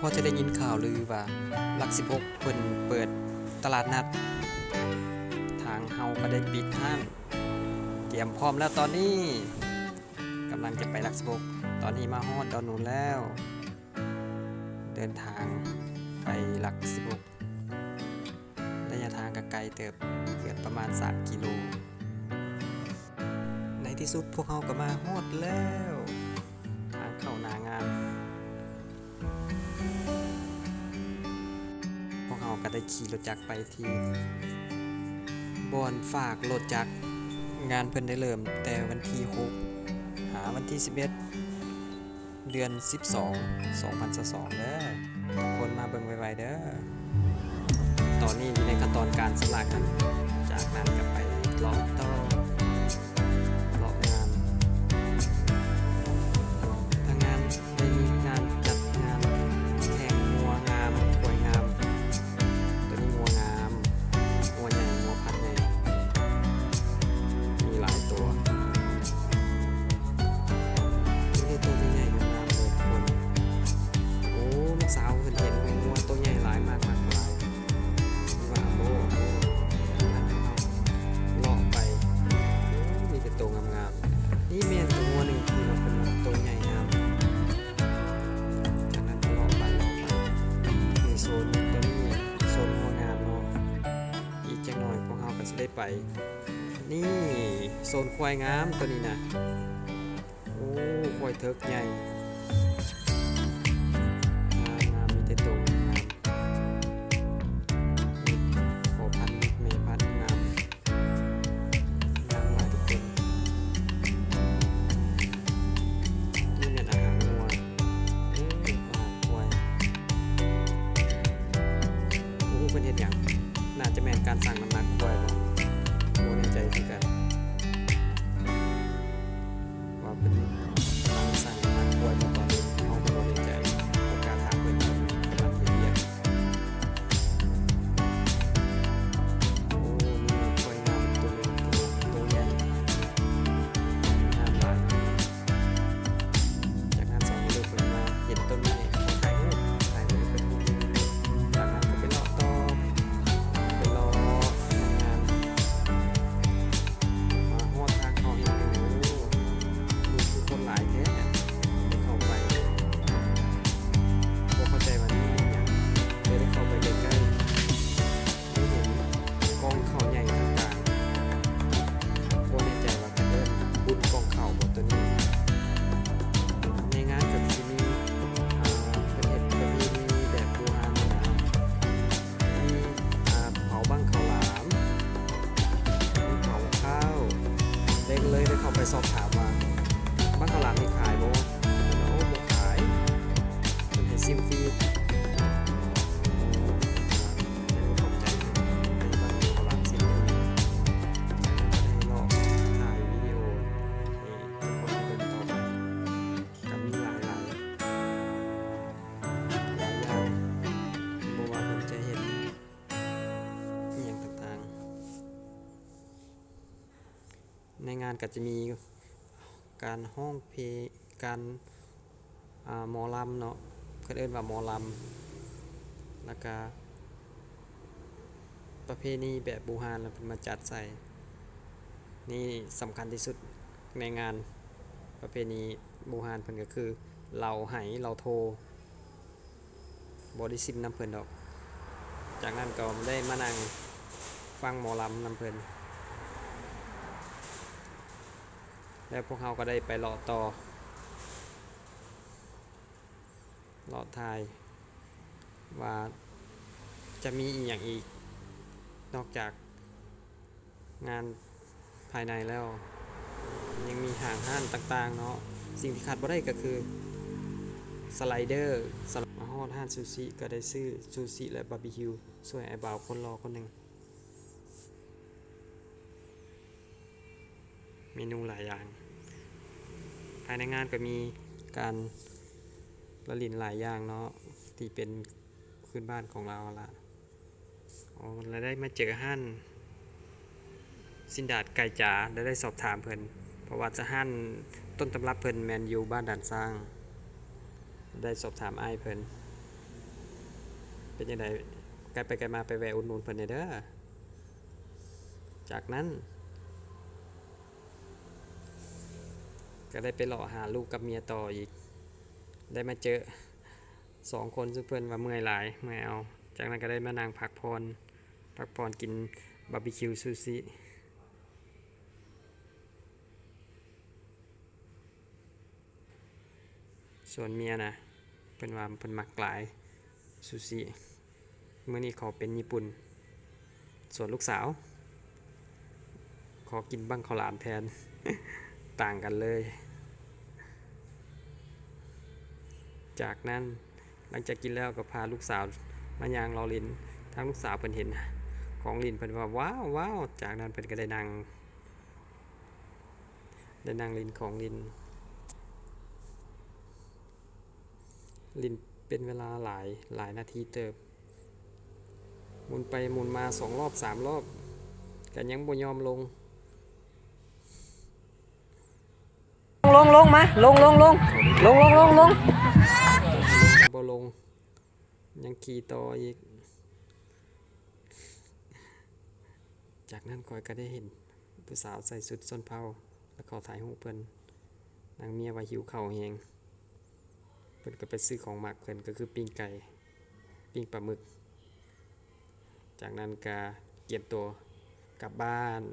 ພໍຈະໄດ້ຍິນຂ່າວລືວ່າຫຼັກສິບຫົກເພິ່ນເປີດຕະຫຼາດນັດ, ທາງເຮົາກໍໄດ້ປິດຮ້ານ ກຽມພ້ອມແລ້ວຕອນນີ້ ກຳລັງຈະໄປຫຼັກສິບຫົກ. ຕອນນີ້ມາຮອດດອນໜູນແລ້ວ ເດີນທາງໄປຫຼັກສິບຫົກ ໄລຍະທາງກໍໄກເຕີບ ເກືອບປະມານສາມກິໂລ. ໃນທີ່ສຸດພວກເຮົາກໍມາຮອດແລ້ວ ທາງເຂົ້າໜ້າງານ. ພວກເຮົາກໍໄດ້ຂີ່ລົດຈັກໄປທີ່ບ່ອນຝາກລົດຈັກ. ງານເພິ່ນໄດ້ເລີ່ມແຕ່ວັນທີຫົກ ຫາວັນທີສິບເອັດ ເດືອນສິບສອງ ສອງພັນຊາວສອງເດີ. ທຸກຄົນມາເບິ່ງໄວໆເດີ. ຕອນນີ້ຢູ່ໃນຂັ້ນຕອນການຊຳລະກັນ, ຈາກນັ້ນກໍໄປເລາະຕໍ່ ເລາະງານ. ທາງງານໄດ້ມີງານຈັດງານແຂ່ງງົວງາມ ຄວາຍງາມ. ຕົວນີ້ງົວງາມ ງົວໃຫຍ່ ງົວພັນໃຫຍ່ ມີຫຼາຍຕົວ. ມີແຕ່ໂຕໃຫຍ່ໆງາມໆເລີຍທຸກຄົນ. ໂອ້ ລູກສາວເພິ່ນເຫັນງົວໂຕໃຫຍ່ຫຼາຍມາກໆຫຼາຍ ວ່າ ໂອ້ ໂອ້ ເລາະໄປ ໂອ້ ມີແຕ່ໂຕງາມໆ. ນີ້ແມ່ນຕົວງົວໜຶ່ງທີ່ວ່າເພິ່ນວ່າໂຕໃຫຍ່ງາມ. ຈາກນັ້ນກໍເລາະໄປ ເລາະໄປ ມີໂຊນຕົວນີ້ ໂຊນງົວງາມເນາະ. ອີກຈັກໜ່ອຍພວກເຮົາກໍຊິໄດ້ໄປ ນີ້ ໂຊນຄວາຍງາມຕົວນີ້ນະ. ໂອ້ ຄວາຍເຖິກໃຫຍ່ ງາມໆ ມີແຕ່ໂຕງາມໆ ນີ້ພໍ່ພັນ ນີ້ແມ່ພັນ ງາມ ງາມຫຼາຍທຸກຄົນ. ນີ້ແມ່ນອາຫານງົວ ເອີ ອາຫານຄວາຍ. ບໍ່ຮູ້ເພິ່ນເຮັດຫຍັງ ໜ້າຈະແມ່ນການຊັ່ງນ້ຳໜັກຄວາຍບໍ ບໍ່ແນ່ໃຈຄືກັນ ວ່າເພິ່ນກຳລັງຊັ່ງນ້ຳໜັກຄວາຍຢູ່ຕອນນີ້ ເຮົາກໍບໍ່ແນ່ໃຈ ບໍ່ກ້າຖາມເພິ່ນ ເພິ່ນກຳລັງເຮັດວຽກ. ໂອ້ ມີຄວາຍງາມຕົວໜຶ່ງ ໂຕໃຫຍ່ ງາມຫຼາຍ. ຈາກນັ້ນສອງຄົນເພິ່ນມາເຫັນຕົ້ນໄມ້ ຂໍຖ່າຍຮູບ ຖ່າຍຮູບເປັນຮູບນີ້. ຈາກນັ້ນກໍໄປເລາະຕໍ່ ໄປເລາະງານ ມາຮອດທາງເຂົ້າແຫ່ງໜຶ່ງ. ໂອ້ ຄືຄົນຫຼາຍແທ້ ໄດ້ເຂົ້າໄປ ບໍ່ເຂົ້າໃຈວ່ານີ້ແມ່ນຫຍັງ ເລີຍໄດ້ເຂົ້າໄປໃກ້ໆ. ໄດ້ເຫັນກ່ອງເຂົ້າໃຫຍ່ຕ່າງໆ ບໍ່ແນ່ໃຈວ່າເພິ່ນເອີ້ນບຸນກ່ອງເຂົ້າບໍ່ຕົວນີ້. ໃນງານກໍຊິມີ ອ່າ ເພິ່ນເຮັດປະເພນີແບບບູຮານນະ ມີ ອ່າ ເຜົາບັ້ງເຂົ້າຫຼາມ ມີເຜົາຂ້າວ ເລີຍໄດ້ເຂົ້າໄປສອບຖາມວ່າ ບັ້ງເຂົ້າຫຼາມນີ້ຂາຍບໍ່? ເພິ່ນວ່າ ໂອ້ ບໍ່ຂາຍ. ເພິ່ນໃຫ້ຊິມຟຣີ ເອີ ຂອບໃຈ ໃຫ້ບັ້ງເຂົ້າຫຼາມຊິມຟຣີ ໃຫ້ເລາະຖ່າຍວິດີໂອໃຫ້ທຸກຄົນເບິ່ງຕໍ່ໄປ. ກໍມີຫຼາຍໆ ຫຼາຍຢ່າງ ບໍ່ວ່າເພິ່ນຈະເຮັດອີ່ຫຍັງຕ່າງໆ. ໃນງານກໍຈະມີການຮ້ອງເພງ ການ ອ່າ ໝໍລຳເນາະ ເພິ່ນເອີ້ນວ່າໝໍລຳ ແລ້ວກະປະເພນີແບບບູຮານ ແລ້ວເພິ່ນມາຈັດໃສ່. ນີ້ສຳຄັນທີ່ສຸດໃນງານປະເພນີບູຮານເພິ່ນກໍຄື ເລົ່າໄຫ ເລົ່າໂທ. ບໍ່ໄດ້ຊິມນຳເພິ່ນດອກ. ຈາກນັ້ນກໍໄດ້ມານັ່ງຟັງໝໍລຳນຳເພິ່ນ ແລ້ວພວກເຮົາກໍໄດ້ໄປເລາະຕໍ່ ເລາະຖ່າຍວ່າຈະມີອີ່ຫຍັງອີກ ນອກຈາກ ງານພາຍໃນແລ້ວ ຍັງມີຫ້າງຮ້ານຕ່າງໆເນາະ. ສິ່ງທີ່ຂາດບໍ່ໄດ້ກໍຄືສະໄລເດີ. ມາຮອດຮ້ານຊູຊິ ກໍໄດ້ຊື້ຊູຊິ ແລະ ບາບີຄິວ ຊ່ວຍອ້າຍບ່າວຄົນຫຼໍ່ຄົນໜຶ່ງ. ເມນູຫຼາຍຢ່າງ. ພາຍໃນງານກໍມີການລະຫຼິ້ນຫຼາຍຢ່າງເນາະ ທີ່ເປັນພື້ນບ້ານຂອງລາວຫັ້ນລະ. ອໍ ແລະ ໄດ້ມາເຈີຮ້ານຊີ້ນດາດໄກ່ຈາ ແລະ ໄດ້ສອບຖາມເພິ່ນ ເພາະວ່າຈະຮ້ານຕົ້ນຕຳລັບເພິ່ນແມ່ນຢູ່ບ້ານດ່ານຊ້າງ ໄດ້ສອບຖາມອ້າຍເພິ່ນ ເປັນຈັ່ງໃດ ໄກໄປໄກມາໄປແວ່ອຸດໜູນເພິ່ນແດ່ເດີ. ຈາກນັ້ນ ກໍໄດ້ໄປເລາະຫາລູກກັບເມຍຕໍ່ອີກ ໄດ້ມາເຈີສອງຄົນ ຊຸມເພິ່ນວ່າເມື່ອຍຫຼາຍ ເມື່ອຍເອົາ. ຈາກນັ້ນກໍໄດ້ມານັ່ງພັກຜ່ອນ ພັກຜ່ອນກິນບາບີຄິວຊູຊິ. ສ່ວນເມຍນະ ເພິ່ນວ່າເພິ່ນມັກຫຼາຍຊູຊິ ມື້ນີ້ຂໍເປັນຍີ່ປຸ່ນ. ສ່ວນລູກສາວ ຂໍກິນບັ້ງເຂົ້າຫຼາມແທນ ຕ່າງກັນເລີຍ. ຈາກນັ້ນ ຫຼັງຈາກກິນແລ້ວກໍພາລູກສາວມາຍ່າງເລາະຫຼິ້ນ. ທາງລູກສາວເພິ່ນເຫັນຂອງຫຼິ້ນ ເພິ່ນວ່າ ວ້າວ ວ້າວ. ຈາກນັ້ນເພິ່ນກໍໄດ້ນັ່ງ ໄດ້ນັ່ງຫຼິ້ນຂອງຫຼິ້ນ ຫຼິ້ນເປັນເວລາຫຼາຍ ຫຼາຍນາທີເຕີບ ໝູນໄປໝູນມາສອງລອບສາມລອບ ກໍຍັງບໍ່ຍອມລົງ. ລົງ ລົງ ລົງ ມາ ລົງ ລົງ ລົງ ລົງ ລົງ ລົງ ລົງ ບໍ່ລົງ ຍັງຂີ່ຕໍ່ອີກ. ຈາກນັ້ນຂ້ອຍກໍໄດ້ເຫັນຜູ້ສາວໃສ່ຊຸດຊົນເຜົ່າ ແລ້ວເຂົ້າຖ່າຍຮູບເພິ່ນ. ນາງເມຍວ່າຫິວເຂົ້າແຮງ ເພິ່ນກໍໄປຊື້ຂອງມັກເພິ່ນ ກໍຄືປີ້ງໄກ່ ປີ້ງປາໝຶກ. ຈາກນັ້ນກໍກຽມຕົວກັບບ້ານ.